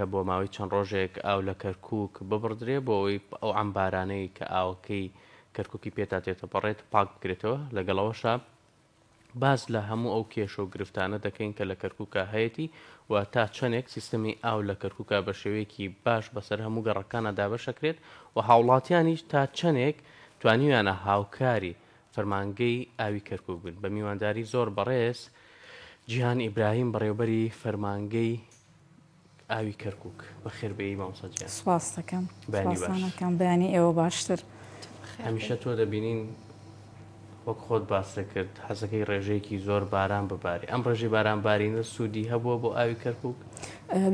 کە بۆ ماوەی چەند ڕۆژێک ئاو لە کەرکووک ببڕدرێ بۆ ئەوەی ئەو عەمبارانەی کە ئاوەکەی کەرکووکی پێتا تێتەپەڕێت پاک بکرێتەوە، لەگەڵ ئەوەشا باس لە هەموو ئەو کێشە و گرفتانە دەکەین کە لە کەرکووکا هەیەتی و تا چەندێک سیستەمی ئاو لە کەرکووکا بە شێوەیەکی باش بەسەر هەموو گەڕەکانا دابەشەکرێت و هاوڵاتیانیش تا چەندێک توانیویانە هاوکاری فەرمانگەی ئاوی کەرکووک بن. بە میوانداری زۆر بەڕێز جیهان ئیبراهیم بەڕێوبەری فەرمانگەی ئاوی کەرکوک. بەخێر بێی مامۆستا گیان. سوپاست دەکەم. بەیانی باش. سوپاستان ئەکەم. بەیانی ئێوە باشتر. هەمیشە تۆ دەبینین وەک خۆت باست کرد حەزەکەی ڕێژەیەکی زۆر باران ببارێ ئەم ڕێژەی باران بارینە سوودی هەبووە بۆ ئاوی کەرکوک؟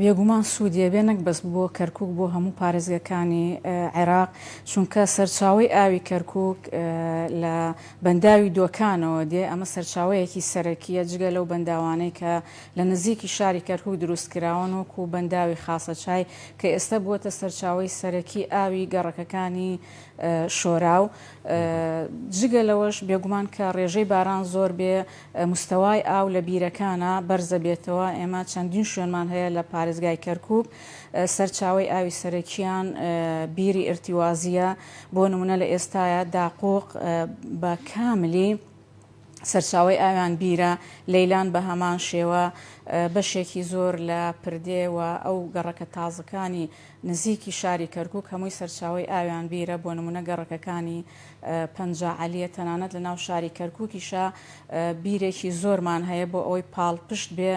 بێگومان سوودی ئەبێ نەک بەس بۆ کەرکوک بۆ هەموو پارێزگەکانی عێراق چونکە سەرچاوەی ئاوی کەرکوک لە بەنداوی دۆکانەوە دێ ئەمە سەرچاوەیەکی سەرەکیە جگە لەو بەنداوانەی کە لە نزیکی شاری کەرکوک دروستکراون وەکو بەنداوی خاسەچای کە ئێستا بووەتە سەرچاوەی سەرەکی ئاوی گەڕەکەکانی شۆراو. جگە لەوەش بێگومان کە ڕێژەی باران زۆر بێ مستەوای ئاو لە بیرەکانا بەرزەبێتەوە، ئێمە چەندین شوێنمان هەیە لە پارێزگای کەرکوک سەرچاوەی ئاوی سەرەکیان بیری ئرتیوازیە بۆ نمونە لە ئێستایا داقوق بە کاملی سەرچاوەی ئاویان بیرە، لەیلان بە هەمان شێوە، بەشێکی زۆر لە پردێ و ئەو گەڕەکە تازەکانی نزیکی شاری کەرکوک هەمووی سەرچاوەی ئاویان بیرە، بۆ نمونە گەڕەکەکانی پەنجا عەلیە، تەنانەت لە ناو شاری کەرکوکیشا بیرێکی زۆرمان هەیە بۆ ئەوەی پاڵپشت بێ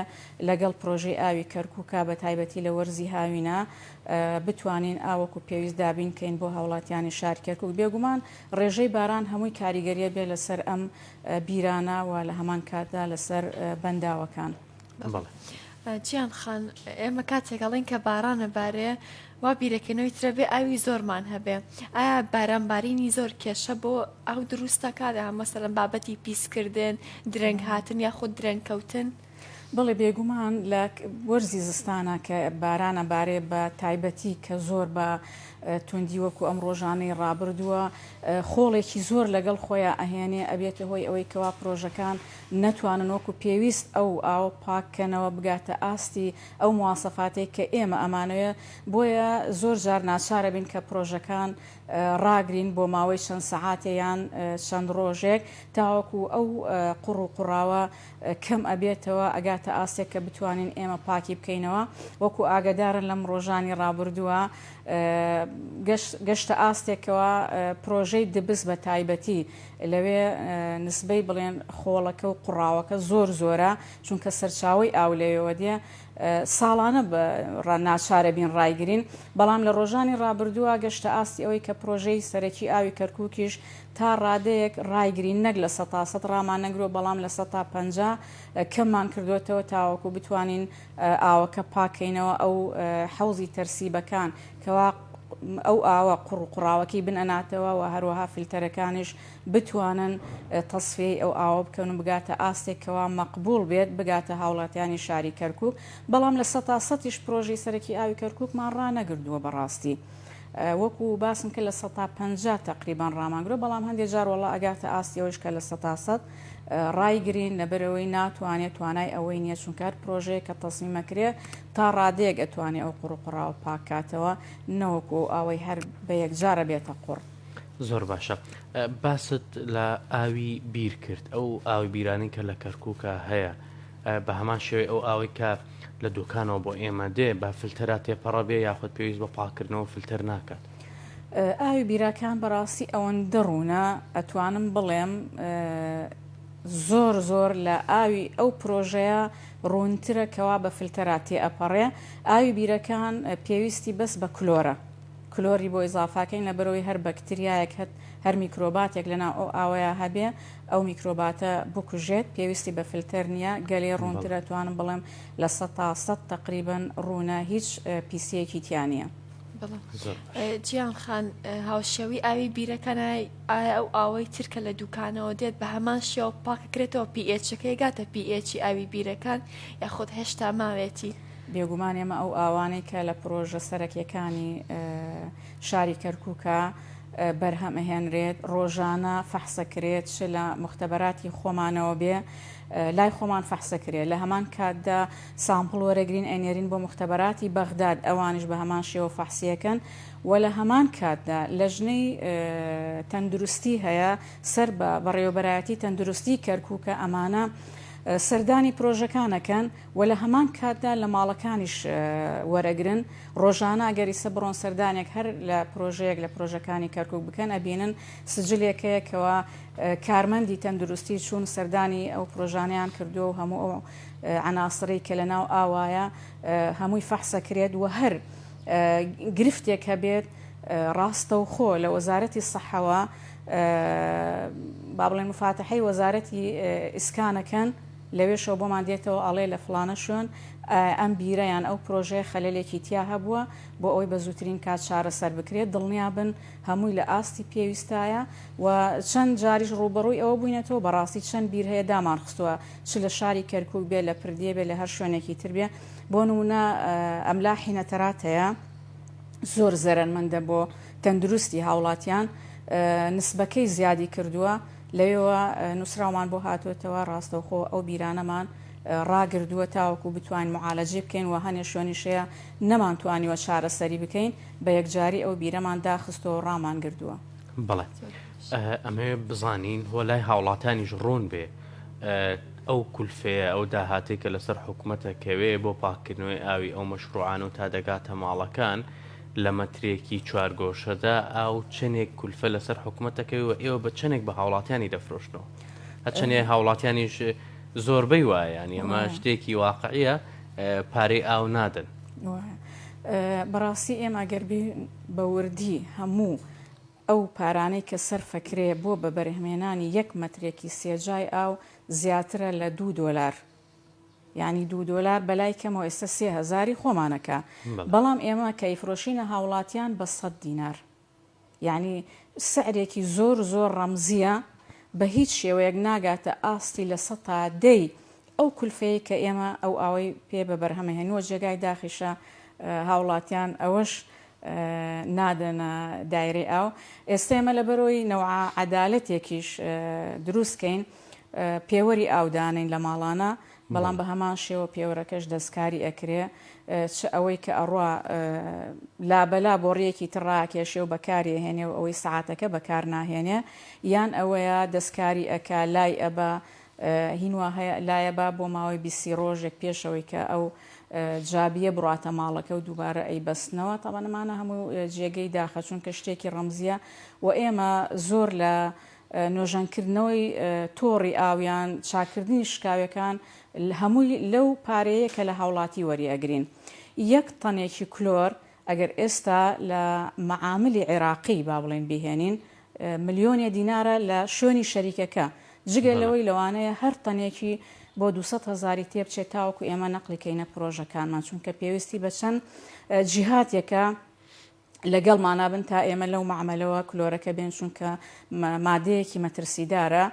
لەگەڵ پرۆژەی ئاوی کەرکوکا بە تایبەتی لە وەرزی هاوینا بتوانین ئاو وەکو پێویست دابین کەین بۆ هاوڵاتیانی شاری کەرکوک. بێگومان ڕێژەی باران هەمووی کاریگەریە بێ لەسەر ئەم بیرانە و لە هەمان کاتدا لەسەر بەنداوەکان. بەڵێ جیان خان ئێمە کاتێک ئەڵێن کە بارانە بارێ وا بیرەکەینەوەی ترە بێ ئاوی زۆرمان هەبێ ئایا باران بارینی زۆر کێشە بۆ ئاو دروست دەکات مەسەلەن بابەتی پیسکردن درەنگ هاتن یاخود درەنگ کەوتن؟ بەڵێ بێگومان لە وەرزی زستانە کە بارانە بارێ بە تایبەتی کە زۆر بە توندی وەکو ئەم ڕۆژانەی ڕابردووە خۆڵێکی زۆر لەگەڵ خۆیان ئەهێنێ ئەبێتە هۆی ئەوەی کەوا پرۆژەکان نەتوانن وەکو پێویست ئەو ئاوە پاک کەنەوە بگاتە ئاستی ئەو مواسەفاتەی کە ئێمە ئەمانەوێ بۆیە زۆر جار ناچارەبین کە پرۆژەکان ڕاگرین بۆ ماوەی چەند سەعاتێ یان چەند ڕۆژێک تاوەکو ئەو قوڕ و قوڕاوە کەم ئەبێتەوە ئەگاتە ئاستێک کە بتوانین ئێمە پاکی بکەینەوە وەکو ئاگەدارن لەم ڕۆژانی ڕابردووە گەشتە ئاستێکەوە پرۆژەی دبس بە تایبەتی لەوێ نسبەی بڵێن خۆڵەکە و قوڕاوەکە زۆر زۆرە چونکە سەرچاوەی ئاو لەوێوە دێ ساڵانە ناچارە بین ڕایگرین بەڵام لە ڕۆژانی ڕابردووە گەشتە ئاستی ئەوەی کە پرۆژەی سەرەکی ئاوی کەرکووکیش تا ڕادەیەک ڕایگرین نەک 100% ڕامان نەگرۆ بەڵام 50% کەممان کردوێتەوە تاوەکو بتوانین ئاوەکە پاکەینەوە ئەو حەوزی تەرسیبەکان کەوا ئەو ئاوە قوڕ و قوڕاوەکەی بن ئەناتەوە و هەروەها فلتەرەکانیش بتوانن تەسفیەی ئەو ئاوە بکەن و بگاتە ئاستێک کەوا مەقبوڵ بێت بگاتە هاوڵاتیانی شاری کەرکوک بەڵام لە سەتا سەتیش پرۆژەی سەرەکی ئاوی کەرکوکمان ڕانەگردووە بەڕاستی وەکو باسم کرد 50% تقریبان ڕامانگرۆ بەڵام هەندێک جار وەڵا ئەگاتە ئاستی ئەوەیش کە 100% ڕایگرین لەبەرئەوەی ناتوانێت توانای ئەوەی نییە چونکە هەر پرۆژەیەک کە تەسمیمەکرێ تا ڕادەیەک ئەتوانێ ئەو قوڕ و قوڕاوە پاک کاتەوە نەوەکو ئەو ئاوەی هەر بە یەکجارە بێتە قوڕ. زۆر باشە باست لە ئاوی بیر کرد ئەو ئاوی بیرانەی کە لە کەرکوکا هەیە بە هەمان شێوەی ئەو ئاوەی کە لە دوکانەوە بۆ ئێمە دێ بە فلتەرا تێپەڕە بێ یاخود پێویست بە پاکردنەوە فلتەر ناکات؟ ئاوی بیرەکان بەڕاستی ئەوەندە ڕوونە ئەتوانم بڵێم زۆر زۆر لە ئاوی ئەو پرۆژەیە ڕوونترە کەوا بە فلتەرا تێئەپەڕێ ئاوی بیرەکان پێویستی بەس بە کلۆرە کلۆری بۆ ئیزافاکەین لەبەرەوەی هەر بەکتریایەک هەت هەر میکرۆباتێک لەناو ئەو ئاوەیا هەبێ ئەو میکرۆباتە بکوژێت پێویستی بە فلتەر نییە گەلێ ڕوونترە توانم بڵێم 100% تقریبا ڕوونە هیچ پیسیەکی تیا نییە. جیان خان هاوشێوەی ئاوی بیرەکان ئایا ئەو ئاوەی تر کە لە دوکانەوە دێت بە هەمان شێوە پاکەکرێتەوە pH ەکەی گاتە pH ی ئاوی بیرەکان یاخود هێشتا ماوێتی؟ بێگومان ئێمە ئەو ئاوانەی کە لە پرۆژە سەرەکیەکانی شاری کەرکووکە. بەرهەم ئەهێنرێت ڕۆژانە فەحسەکرێت چ لە موختەبەراتی خۆمانەوە بێ لای خۆمان فەحسەکرێ لە هەمان کاتدا sample وەرەگرین ئەینێرین بۆ موختەبەراتی بەغداد ئەوانیش بە هەمان شێوە فەحسیەکەن و لە هەمان کاتدا لەژنەی تەندروستی هەیە سەر بە بەڕێوەبەرایەتی تەندروستی کەرکوکە ئەمانە سەردانی پرۆژەکانەکەن و لە هەمان کاتدا لە ماڵەکانیش وەرەگرن ڕۆژانە ئەگەر ئیسە بڕۆن سەردانێک هەر لە پرۆژەیەک لە پرۆژەکانی کەرکوک بکەن ئەبینن سجلێک هەیە کەوا کارمەندی تەندروستی چوون سەردانی ئەو پرۆژانەیان کردووە و هەموو ئەو عەناسڕەی کە لە ناو ئاوایە هەمووی فەحسەکرێت و هەر گرفتێک هەبێت ڕاستەوخۆ لە وەزارەتی سەحەوە با بڵێن مفاتەحەی وەزارەتی ئیسکانەکەن لەوێشەوە بۆمان دێتەوە ئەڵێ لە فڵانە شوێن ئەم بیرە یان ئەو پرۆژەیە خەلەلێکی تیا هەبووە بۆ ئەوەی بە زووترین کات چارەسەر بکرێت دڵنیابن هەمووی لە ئاستی پێویستایە و چەند جاریش ڕووبەڕووی ئەوە بووینەتەوە بەڕاستی چەند بیر هەیە دامانخستووە چ لە شاری کەرکوک بێ لە پردیە بێ لە هەر شوێنێکی تر بێ بۆ نموونە ئەملاحی نەتەرات هەیە زۆر زەرەرمەندە بۆ تەندروستی هاوڵاتیان نسبەکەی زیادی کردووە لەوێوە نووسراومان بۆ هاتووەتەوە ڕاستەوخۆ ئەو بیرانەمان ڕاگردووە تاوەکو بتوانین معالەجەی بکەین و هەنێ شوێنیش هەیە نەمانتوانیوە چارەسەری بکەین بە یەکجاری ئەو بیرەمان داخستووە و ڕامانگردووە. بەڵێ ئەمەوێ بزانین هۆ لای هاوڵاتانیش ڕوون بێ ئەو کولفەیە ئەو داهاتەی کە لەسەر حکومەتە کەوێ بۆ پاککردنەوەی ئاوی ئەو مەشروعانە و تا دەگاتە ماڵەکان لە مەترێکی چوارگۆشەدا ئاو چەنێک کولفە لەسەر حکومەت دەکەوێ و ئێوە بە چەنێک بە هاوڵاتیانی دەفرۆشنەوە؟ هەرچەنێ هاوڵاتیانیش زۆربەی وایە یانی ئەمە شتێکی واقعیە پارەی ئاو نادەن. بەڕاستی ئێمە گەر بە وردی هەموو ئەو پارانەی کە سەرفەکرێ بۆ بە بەرهمێنانی یەک مەترێکی سێجای ئاو زیاترە لە دوو دۆلار یانی دوو دۆلار بەلای کەمەوە ئێستا 3000ی خۆمانەکە بەڵام ئێمە کە ئیفرۆشینە هاوڵاتیان بە 100 دینار یانی سعرێکی زۆر زۆر ڕەمزیە بە هیچ شێوەیەک ناگاتە ئاستی لە سەتا دەی ئەو کولفەیەی کە ئێمە ئەو ئاوەی پێ بە بەرهەمەهێن و جێگای داخیشە هاوڵاتیان ئەوەش نادەنە دایرەی ئاو ئێستا ئێمە لەبەرەوەی نەوعە عەدالەتێکیش دروست کەین پێوەری ئاو دانەین لە ماڵانە بەڵام بە هەمان شێوە پێوەرەکەش دەستکاری ئەکرێ چ ئەوەی کە ئەڕوا لابەلا بۆڕیەکی تر ڕاکێشێ و بەکاری ئەهێنێ و ئەوەی سەعاتەکە بەکار ناهێنێ یان ئەوەیە دەستکاری ئەکا لای ئەبا هین وا هەیە لایەبا بۆ ماوەی 20 ڕۆژێک پێشەوەی کە ئەو جابیە بڕاتە ماڵەکە و دووبارە ئەیبەستنەوە تەبعەن ئەمانە هەموو جێگەی داخە چونکە شتێکی ڕەمزیە و ئێمە زۆر لە نۆژەنکردنەوەی تۆڕی ئاو یان چاککردنی شکاوێکان هەمووی لەو پارەیە کە لە هاوڵاتی وەری ئەگرین. یەک تەنێکی کلۆر ئەگەر ئێستا لە مەعاملی عێراقی با بڵێین بیهێنین ملیۆنێ دینارە لە شوێنی شەریکەکە جگە لەوەی لەوانەیە هەر تەنێکی بۆ 200 هەزاری تێبچێت تاوەکو ئێمە نەقلی کەینە پرۆژەکانمان چونکە پێویستی بە چەند جیهاتێکە لەگەڵمانا بن تا ئێمە لەو مەعمەلەوە کلۆرەکە بێن چونکە مادەیەکی مەترسیدارە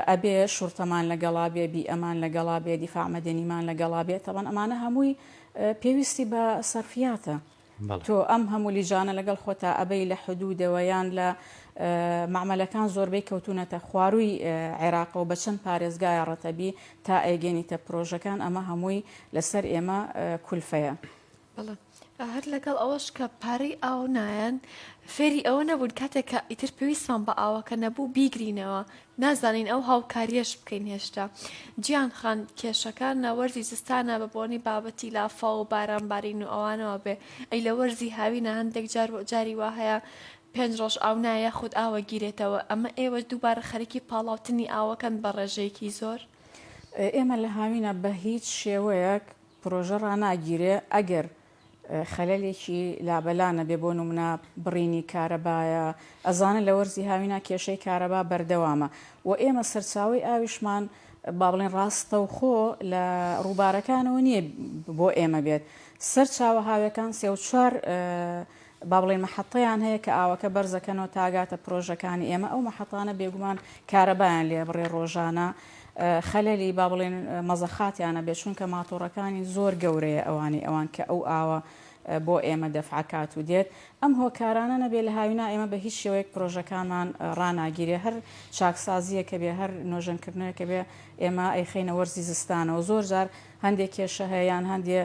ئەبێ شوڕتەمان لەگەڵا بێ بیئەمان لەگەڵا بێ دیفاع مەدەنیمان لەگەڵا بێ تەبەن ئەمانە هەمووی پێویستی بە سەرفیاتە تۆ ئەم هەموو لیجانە لەگەڵ خۆتا ئەبەی لە حدودەوە یان لە مەعمەلەکان زۆربەی کەوتونەتە خوارووی عێراقەوە بە چەند پارێزگایە ڕەتەبی تا ئەیگەنیتە پرۆژەکان ئەمە هەمووی لەسەر ئێمە کولفەیە. بەڵێ هەر لەگەڵ ئەوەش کە پارەی ئاو نایەن فێری ئەوە نەبوون کاتێک کە ئیتر پێویستمان بە ئاوەکە نەبوو بیگرینەوە نازانین ئەو هاوکاریەش بکەین هێشتا جیان خان کێشەکان لە وەرزی زستانە بە بۆنی بابەتی لافاو و باران بارین و ئەوانەوە بێ ئەی لە وەرزی هاوینە هەندێک جار جاری وا هەیە پێنج ڕۆژ ئاو نایە یاخود ئاوە گیرێتەوە ئەمە ئێوە دووبارە خەریکی پاڵاوتنی ئاوەکەن بە ڕێژەیەکی زۆر؟ ئێمە لە هاوینە بە هیچ شێوەیەک پرۆژە ڕاناگیرێ ئەگەر خەلەلێکی لابەلا نەبێ بۆ نمونە بڕینی کارەبایە ئەزانن لە وەرزی هاوینا کێشەی کارەبا بەردەوامە و ئێمە سەرچاوەی ئاویشمان با بڵێن ڕاستەوخۆ لە ڕووبارەکانەوە نییە بۆ ئێمە بێت سەرچاوە هاوێکان سێ و چوار با بڵێین مەحەتەیان هەیە کە ئاوەکە بەرزەکەنەوە تاگاتە پرۆژەکانی ئێمە ئەو مەحەتانە بێگومان کارەبایان لێ بڕێ ڕۆژانە خەلەلی با بڵێن مەزەخاتیانە بێ چونکە ماتۆڕەکانی زۆر گەورەیە ئەوانەی ئەوان کە ئەو ئاوە. بۆ ئێمە دەفعەکات و دێت. ئەم هۆکارانە نەبێ لە هاوینا ئێمە بە هیچ شێوەیەک پرۆژەکانمان ڕاناگیرێ هەر چاکسازییەکە بێ هەر نۆژەنکردنەوەیەکە بێ ئێمە ئەیخەینە وەرزی زستانەوە زۆر جار هەندێ کێشە هەیە یان هەندێ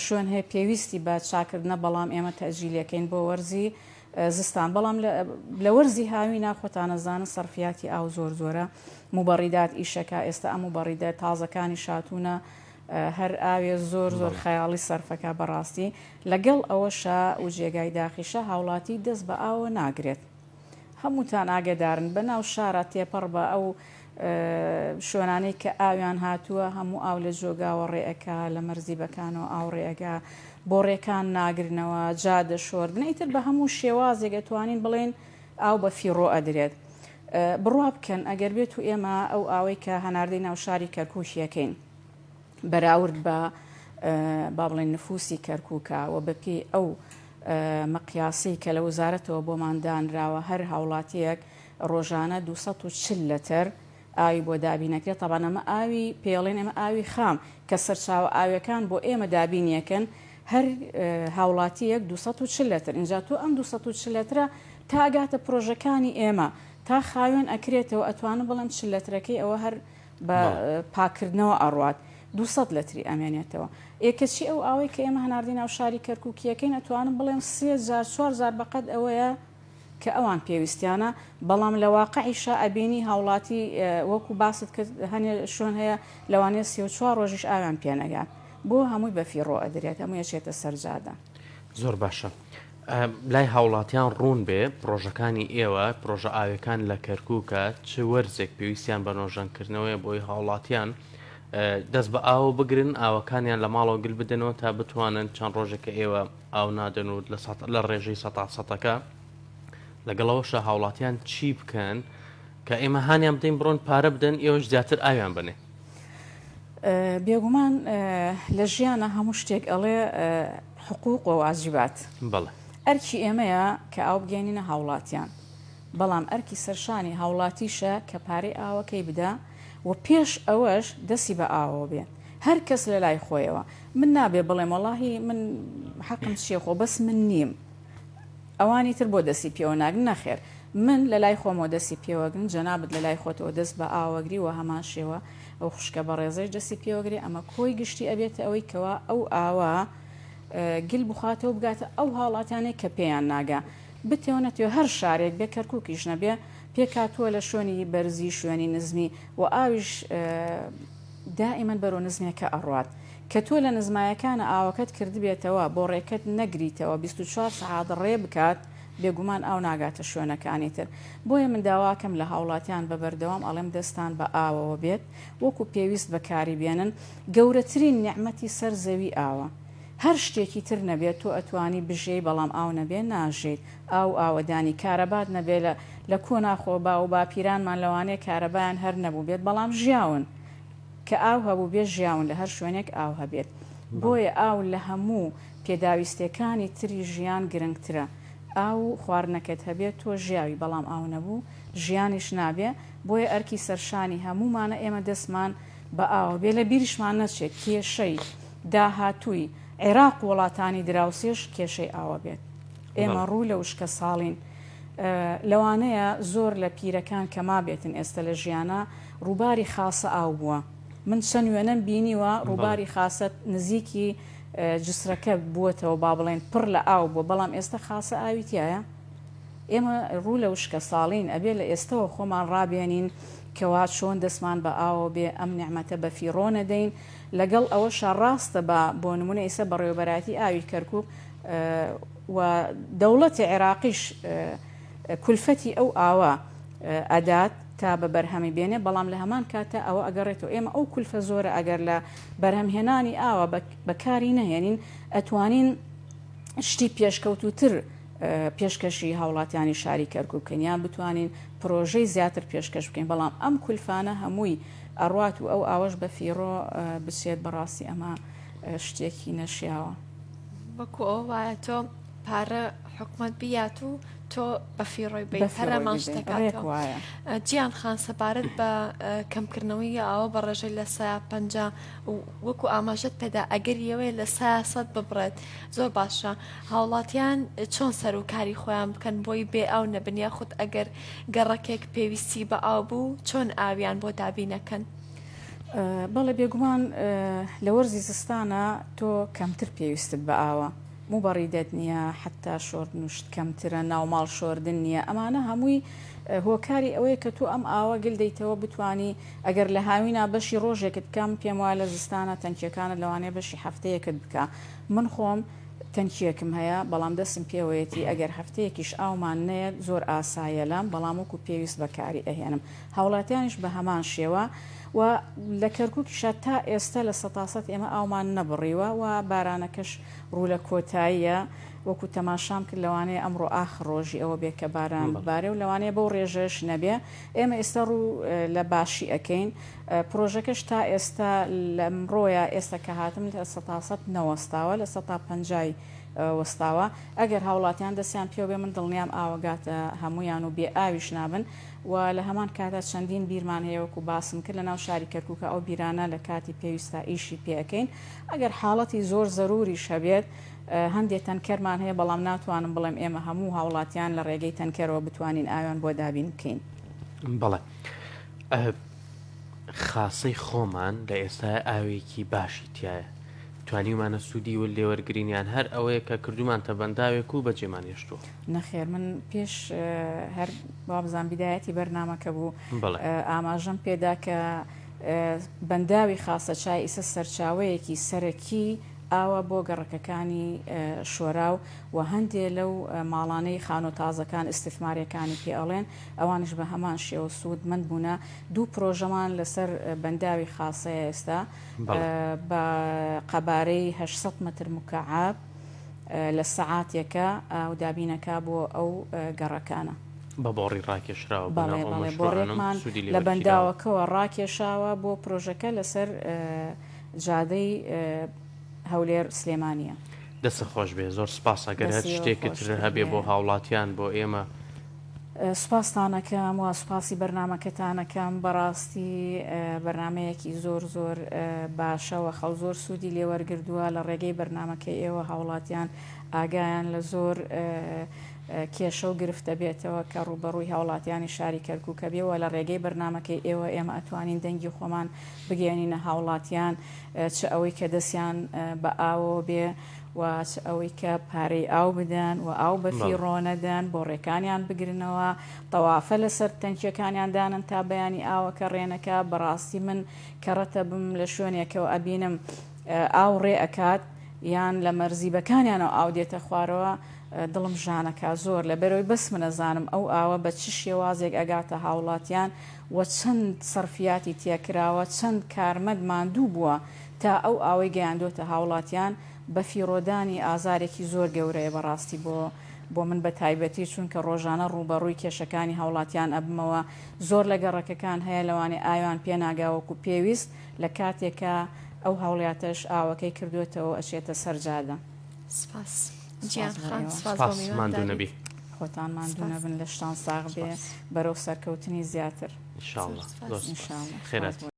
شوێن هەیە پێویستی بە چاکردنە بەڵام ئێمە تەئجیلەکەین بۆ وەرزی زستان بەڵام لە وەرزی هاوینا خۆتان ئەزانن سەرفیاتی ئاو زۆر زۆرە موبەڕیدات ئیشەکا ئێستا ئەم موبەڕیدە تازەکانی شاتوونە هەر ئاوێ زۆر زۆر خەیاڵی سەرفەکا بەڕاستی لەگەڵ ئەوەشا و جێگای داخیشە هاوڵاتی دەست بە ئاوە ناگرێت هەمووتان ئاگەدارن بە ناو شارا تێپەڕ بە ئەو شوێنانەی کە ئاویان هاتووە هەموو ئاو لە جۆگاوە ڕێ ئەکا لە مەرزیبەکانەوە ئاو ڕێ ئەگا بۆڕێکان ناگرنەوە جادە شۆردنە ئیتر بە هەموو شێوازێک ئەتوانین بڵێین ئاو بە فیڕۆ ئەدرێت بڕوا بکەن ئەگەر بێت و ئێمە ئەو ئاوەی کە هەناردەی ناو شاری کەرکووکیەکەین بەراورد بە با بڵێن نفوسی کەرکووکە و بەپێی ئەو مقیاسی کە لە وەزارەتەوە بۆمان دانراوە هەر هاوڵاتیەک ڕۆژانە 240 لەتەر ئاوی بۆ دابین ئەکرێت تەبعەن ئەمە ئاوی پێڵێن ئێمە ئاوی خام کە سەرچاوە ئاویەکان بۆ ئێمە دابین یەکەن هەر هاوڵاتیەک 240 لەتر ئینجا تۆ ئەم 240 لەترە تا ئەگاتە پرۆژەکانی ئێمە تا خاوێن ئەکرێتەوە ئەتوانم بڵێم 40 لەترەکەی ئەوە هەر بە پاکردنەوە ئەڕوات 200 لەتری ئەمێنێتەوە ئێ کەچی ئەو ئاوەی کە ئێمە هەناردەی ناو شاری کەرکوکیەکەین ئەتوانم بڵێم سێ جار چوار جار بەقەد ئەوەیە کە ئەوان پێویستیانە، بەڵام لە واقعیشا ئەبینی هاوڵاتی وەکو باست کرد هەنێ شوێن هەیە لەوانەیە 34 ڕۆژیش ئاویان پێ نەگات بۆ هەمووی بە فیڕۆ ئەدرێت هەمووی ئەچێتە سەر جادە. زۆر باشە لای هاوڵاتیان ڕوون بێ پڕۆژەکانی ئێوە پڕۆژە ئاوێکان لە کەرکوکە چ وەرزێک پێویستیان بە نۆژەنکردنەوەیە بۆی هاوڵاتیان دەست بە ئاوە بگرن ئاوەکانیان لە ماڵەوە گل بدەنەوە تا بتوانن چەند ڕۆژێکە ئێوە ئاو نادەن و لە ڕێژەی سەتا سەتەکە لەگەڵ ئەوەشا هاوڵاتیان چی بکەن کە ئێمە هانیان بدەین بڕۆن پارە بدەن ئێوەش زیاتر ئاویان بنێ. بێگومان لە ژیانە هەموو شتێک ئەڵێ حقوق و واجبات بەڵێ ئەرکی ئێمەیە کە ئاو بگەێنینە هاوڵاتیان بەڵام ئەرکی سەرشانی هاوڵاتیشە کە پارەی ئاوەکەی بدا و پێش ئەوەش دەسی بە ئاوەوە بێ هەر کەس لە لای خۆیەوە من نابێ بڵێم وەڵاهی من حەقم چیە خۆ بەس من نیم ئەوانی تر بۆ دەسی پێوە ناگرن نەخێر من لە لای خۆمەوە دەسی پێوەگرن جەنابت لە لای خۆتەوە دەست بە ئاوەگری وە هەمان شێوە ئەو خوشکە بەڕێزەش دەسی پێوەگرێ ئەمە کۆی گشتی ئەبێتە ئەوەی کەوا ئەو ئاوە گل بخواتەوە بگاتە ئەو هاوڵاتیانەی کە پێیان ناگا بتەوە نەتەوە هەر شارێک بێ کەرکوکیش نەبێ پێکهاتووە لە شوێنی بەرزی شوێنی نزمی و ئاویش دائیمەن بەرەو نزمێکە ئەڕوات کە تۆ لە نزمایەکانە ئاوەکەت کردبێتەوە بۆ ڕێکەت نەگریتەوە 24 سەعات ڕێ بکات بێگومان ئاو ناگاتە شوێنەکانی تر بۆیە من داواکەم لە هاوڵاتیان بە بەردەوام ئەڵێم دەستان بە ئاوەوە بێت وەکو پێویست بەکاری بێنن گەورەترین نیعمەتی سەر زەوی ئاوە هەر شتێکی تر نەبێت تۆ ئەتوانی بژێی بەڵام ئاو نەبێ ناژێیت ئاو و ئاوەدانی کارەبات نەبێ لە لە کۆنا خۆ باو و باپیرانمان لەوانەیە کارەبایان هەر نەبووبێت بەڵام ژیاون کە ئاو هەبووبێ ژیاون لە هەر شوێنێک ئاو هەبێت بۆیە ئاو لە هەموو پێداویستێکانی تری ژیان گرنگترە ئاو و خواردنەکەت هەبێت تۆ ژیاوی بەڵام ئاو نەبوو ژیانیش نابێ بۆیە ئەرکی سەرشانی هەموومانە ئێمە دەستمان بە ئاوە بێ لە بیریشمان نەچێت کێشەی داهاتووی عێراق و وڵاتانی دراوسێش کێشەی ئاوە بێت. ئێمە ڕوو لە وشکەساڵین. لەوانەیە زۆر لە پیرەکان کە مابێتن ئێستە لە ژیانا، ڕووباری خاسە ئاو بووە. من چەند وێنەم بینیوە ڕووباری خاسە نزیکی جسرەکە بووەتەوە با بڵێین پڕ لە ئاو بووە، بەڵام ئێستە خاسە ئاوی تیایە؟ ئێمە ڕوو لە وشکەساڵین، ئەبێ لە ئێستەوە خۆمان ڕابێنین کەوا چۆن دەستمان بە ئاوەوە بێ، ئەم نیعمەتە بەفیڕۆ نەدەین. لەگەڵ ئەوەشا ڕاستە با بۆ نموونە ئیسە بەڕێوەبەرایەتی ئاوی کەرکووک و دەوڵەتی عێراقیش کولفەتی ئەو ئاوە ئەدات تا بە بەرهەمی بێنێ، بەڵام لە هەمان کاتا ئەوە ئەگەڕێتەوە ئێمە ئەو کولفە زۆرە ئەگەر لە بەرهەمهێنانی ئاوە بەکاری نەهێنین ئەتوانین شتی پێشکەوتووتر پێشکەشی هاوڵاتیانی شاری کەرکوک بکەین یان بتوانین پرۆژەی زیاتر پێشکەش بکەین بەڵام ئەم کولفانە هەمووی ئەڕوات و ئەو ئاوەش بە فیڕۆ بچێت بەڕاستی ئەمە شتێکی نەشیاوە. وەکو ئەوە وایە تۆ پارە. حکومەت بیات و تۆ بە فیڕۆی بەیت بە هەر فیڕۆی هەمان بیدەی شتەکاتەوە. ڕێک وایە. جیان خان سەبارەت بە کەمکردنەوەی ئاوە بە ڕێژەی لە سەیا 50 وەکو ئاماژەت پێدا ئەگەری ئەوەیە لە سەیا سەد ببڕێت زۆر باشە هاوڵاتیان چۆن سەر و کاری خۆیان بکەن بۆی بێ ئاو نەبن یاخود ئەگەر گەڕەکێک پێویستی بە ئاو بوو چۆن ئاویان بۆ دابینەکەن؟ بەڵێ بێگومان لە وەرزی زستانە تۆ کەمتر پێویستت بە ئاوە موبەڕیدەت نییە حەتا شۆردن و شت کەمترە ناوماڵ شۆردن نییە ئەمانە هەمووی هۆکاری ئەوەیە کە تۆ ئەم ئاوە گل دەیتەوە بتانی ئەگەر لە هاوینا بەشی ڕۆژێکت بکەم پێم وایە لە زستانە تەنکیەکانت لەوانەیە بەشی هەفتەیەکت بکا من خۆم تەنکیەکم هەیە بەڵام دەستم پێوەیەتی ئەگەر هەفتەیەکیش ئاومان نەیەت زۆر ئاساییە لام بەڵام وەکو پێویست بەکاری ئەهێنم هاوڵاتیانیش بە هەمان شێوە و لە کەرکوکیشا تا ئێستا لە سەتاسەت ئێمە ئاومان نەبڕیوە و بارانەکەش ڕوو لە کۆتاییە وەکو تەماشام کرد لەوانەیە ئەمڕۆ ئاخر ڕۆژی ئەوە بێ کە باران ببارێ و لەوانەیە بەو ڕێژەش نەبێ ئێمە ئێستا ڕوو لە باشی ئەکەین پرۆژەکەش تا ئێستا لەمڕۆیە ئێستا کە هاتم لە سەتاسەت نەوەستاوە لە سەتا پەنجای وەستاوە ئەگەر هاوڵاتیان دەستیان پێوە بێ من دڵنیام ئاوەگاتە هەمویان و بێ ئاویش نابن و لە هەمان کاتا چەندین بیرمان هەیە وەکو باسم کرد لە ناو شاری کەرکوکا ئەو بیرانە لە کاتی پێویستا ئیشی پێ ئەکەین ئەگەر حاڵەتی زۆر زەروریش هەبێت هەندێ تەنکەرمان هەیە بەڵام ناتوانم بڵێم ئێمە هەموو هاوڵاتیان لە ڕێگەی تەنکەرەوە بتوانین ئاویان بۆ دابین بکەین. بەڵێ خاسەی خۆمان لە ئێستایا ئاوێکی باشی تایە توانیومانە سوودی لێوەرگرین یان هەر ئەوەیە کە کردومانتە بەنداوێک و بەجێمان هێشتووە؟ نەخێر من پێش هەر وابزان بیدایەتی بەرنامەکە بوو ئاماژەم پێدا کە بەنداوی خاسەچای ئیسە سەرچاوەیەکی سەرەکی ئاوە بۆ گەڕەکەکانی شۆراو و هەندێ لەو ماڵانەی خانۆ تازەکان ئیستثماریەکانی پێ ئەڵێن ئەوانیش بە هەمان شێوە سوودمەند بوونە دوو پرۆژەمان لەسەر بەنداوی خاسەیە ئێستا بە قەبارەی 800 متر مکعب لە سەعاتێکا ئاو دابینەکا بۆ ئەو گەڕەکانە. بە بۆڕی ڕاکێشراوە بۆ بەڵێ ناو ئەو بەڵێ مەشروعانە و بۆڕێکمان سوودی لێ لە وەرگیراوە. بەنداوەکەوە ڕاکێشاوە بۆ پرۆژەکە لەسەر جادەی هەولێر سلێمانیە. دەستت خۆش بێ زۆر سپاس ئەگەر هەر دەستی ئێوە شتێکت خۆش تر هەبێ بۆ بێ. هاوڵاتیان بۆ ئێمە. سوپاستان ئەکەم و سوپاسی بەرنامەکەتان ئەکەم بەڕاستی بەرنامەیەکی زۆر زۆر باشە و خەڵک زۆر سوودی لێ وەرگردووە لە ڕێگەی بەرنامەکەی ئێوە هاوڵاتیان ئاگایان لە زۆر کێشە و گرفتە بێتەوە کە ڕووبەڕووی هاوڵاتیانی شاری کەرکووکە بێ و لە ڕێگەی بەرنامەکەی ئێوە ئێمە ئەتوانین دەنگی خۆمان بگەیەنینە هاوڵاتیان چ ئەوەی کە دەستیان بە ئاوەوە بێ و چ ئەوەی کە پارەی ئاو بدەن و ئاو بە فیڕۆ نەدەن، بۆڕێکانیان بگرنەوە، تەوافە لەسەر تەنکیەکانیان دانەن تا بەیانی ئاوەکە ڕێنەکا، بەڕاستی من کەڕەتە بم لە شوێنێکەوە ئەبینم ئاو ڕێ ئەکات یان لە مەرزیبەکانیانەوە ئاو دێتە خوارەوە دڵم ژانەکا زۆر لەبەرەوەی بەس من ئەزانم ئەو ئاوە بە چ شێوازێک ئەگاتە هاوڵاتیان و چەند سەرفیاتی تێکراوە چەند کارمەند ماندوو بووە تا ئەو ئاوەی گەیاندۆتە هاوڵاتیان بەفیڕۆدانی ئازارێکی زۆر گەورەیە بەڕاستی بۆ بۆ من بەتایبەتی چونکە ڕۆژانە ڕووبەڕووی کێشەکانی هاوڵاتیان ئەبمەوە زۆر لە گەڕەکەکان هەیە لەوانەیە ئاویان پێ ناگا وەکو پێویست لە کاتێکا ئەو هاوڵیاتەش ئاوەکەی کردۆتەوە ئەچێتە سەر جادە. سپاس سپاس جیان بۆ خان ئێوە. سپاس بۆ سپاس ماندوو میوانداریت. نەبی. خۆتان ماندوو سپاس. نەبن لەشتان ساغ بێ سپاس. بەرەو سەرکەوتنی زیاتر. ان شاء زۆر اللە سپاس. زۆر ان سپاس شاء اللە. خێرات. سپاس بۆ.